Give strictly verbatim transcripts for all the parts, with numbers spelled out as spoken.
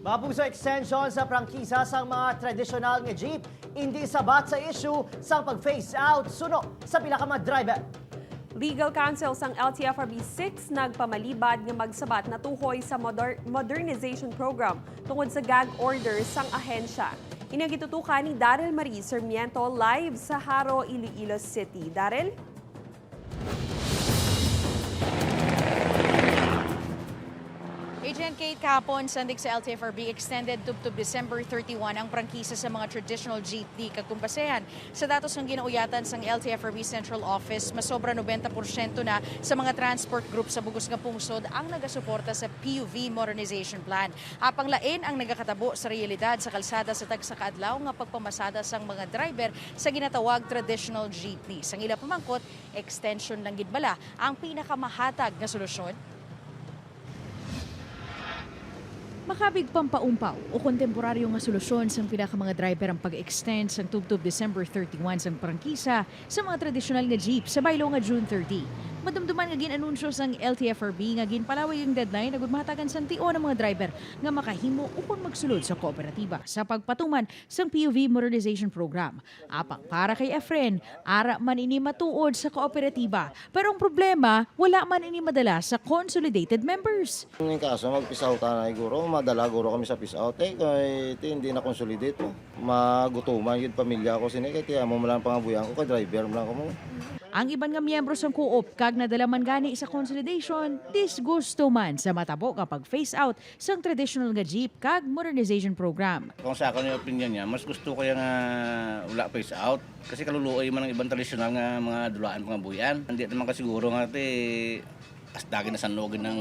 Mapuso extension sa prangkisa sang mga tradisyonal nga jeep, indi sabat sa issue sang pag-phase out suno sa pila ka mga driver. Legal counsel sang L T F R B six nagpamalibad nga magsabat na tuhoy sa moder-, modernization program tungod sa gag order sang ahensya. Ini ang gitutukan ni Daryl Marie Sarmiento live sa Jaro, Iloilo City. Daryl? Agent Kate, kahapon, sandig sa L T F R B, extended tubtob December thirty-one ang prangkisa sa mga traditional jeepney. Kag kung basehan sa datos nga ginauyatan sang L T F R B Central Office, masobra nobenta porsyento na sa mga transport group sa bug-os nga pungsod ang nagasuporta sa P U V modernization plan. Apang lain ang nagakatabo sa realidad sa kalsada sa tagsa ka adlaw nga pagpamasada sang mga driver sa ginatawag traditional jeepney. Sang ila pamangkot, extension lang gid bala ang pinakamahatag nga solusyon? Makabig pampaumpaw o kontemporaryo nga solusyon sang pila ka mga driver ang pag-extend sang tubtob December thirty-one sang prangkisa sa mga tradisyonal nga jeep sa baylo nga June thirty. Madumduman nga gin-anunsyo sang L T F R B nga ginpalawig ang deadline agud mahatagan sang tion ang mga driver nga makahimo ukon magsulod sa kooperatiba sa pagpatuman sang P U V Modernization Program. Apang para kay Efren, ara man ini matuod sa kooperatiba. Pero ang problema, wala man ini madala sa consolidated members. Ang kaso, magpisaw ta na siguro, madala guro kami sa pisaw. Te, kay te, hindi na consolidate, oh. Magutuman yun pamilya ko sini, kay te, amo man lang pangabuhian ko, kay driver man lang ko mo. Ang iban nga miyembro sang co-op kag nadala man gani sa consolidation, disgusto man sa matabo nga pag-phase out sang traditional nga jeep kag modernization program. Kung sa akon yung opinion niya, mas gusto ko yung, ah, wala phase out. Kasi kaluluoy man ang ibang tradisyonal nga mga dulaan pangabuhian. Hindi naman kasiguro nga, te, as dagi na sanlogin ng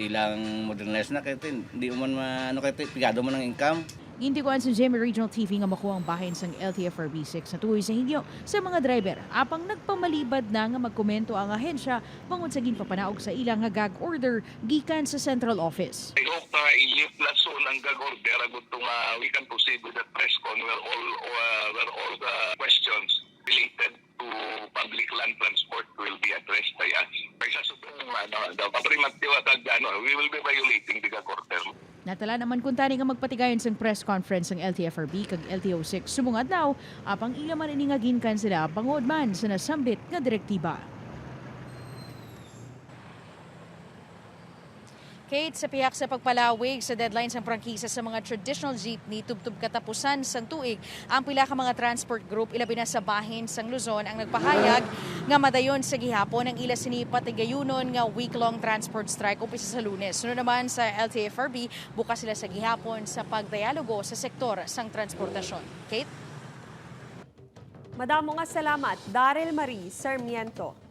ilang modernize na, kaya, te, hindi mo man ma-, ano, kaya, te, pigado man ang income. Gintiguan sa G M A Regional T V nga makuha ang bahin sang L T F R B six na tuhoy sa higyo sa mga driver. Apang nagpamalibad na nga magkomento ang ahensya bangod sa ginpapanaog sa ila nga gag order gikan sa central office. I hope na i-lift na soon ang gag order agud to nga we can proceed with the press con where all, uh, where all the questions related to public land transport will be addressed by us. Kaysa subong, ano, daw, paprimatiwa kag, ano, we will be violating the gag order. Natala naman kuntani nga magpatigayon sang press conference ang L T F R B kag L T O six subong adlaw, apang ila man ini nga ginkansela bangod man sa nasambit nga direktiba. Kate, sa pihak sa pagpalawig sa deadline sang prangkisa sa mga traditional jeepney tubtob katapusan sang tuig, ang pila ka mga transport group, ilabi na sa bahin sang Luzon, ang nagpahayag nga madayon sa gihapon ang ila sini patigayunon nga week-long transport strike umpisa sa Lunes. Sunod naman sa L T F R B, bukas sila sa gihapon sa pagdayalogo sa sektor sang transportasyon. Kate? Madamo nga salamat, Daryl Marie Sarmiento.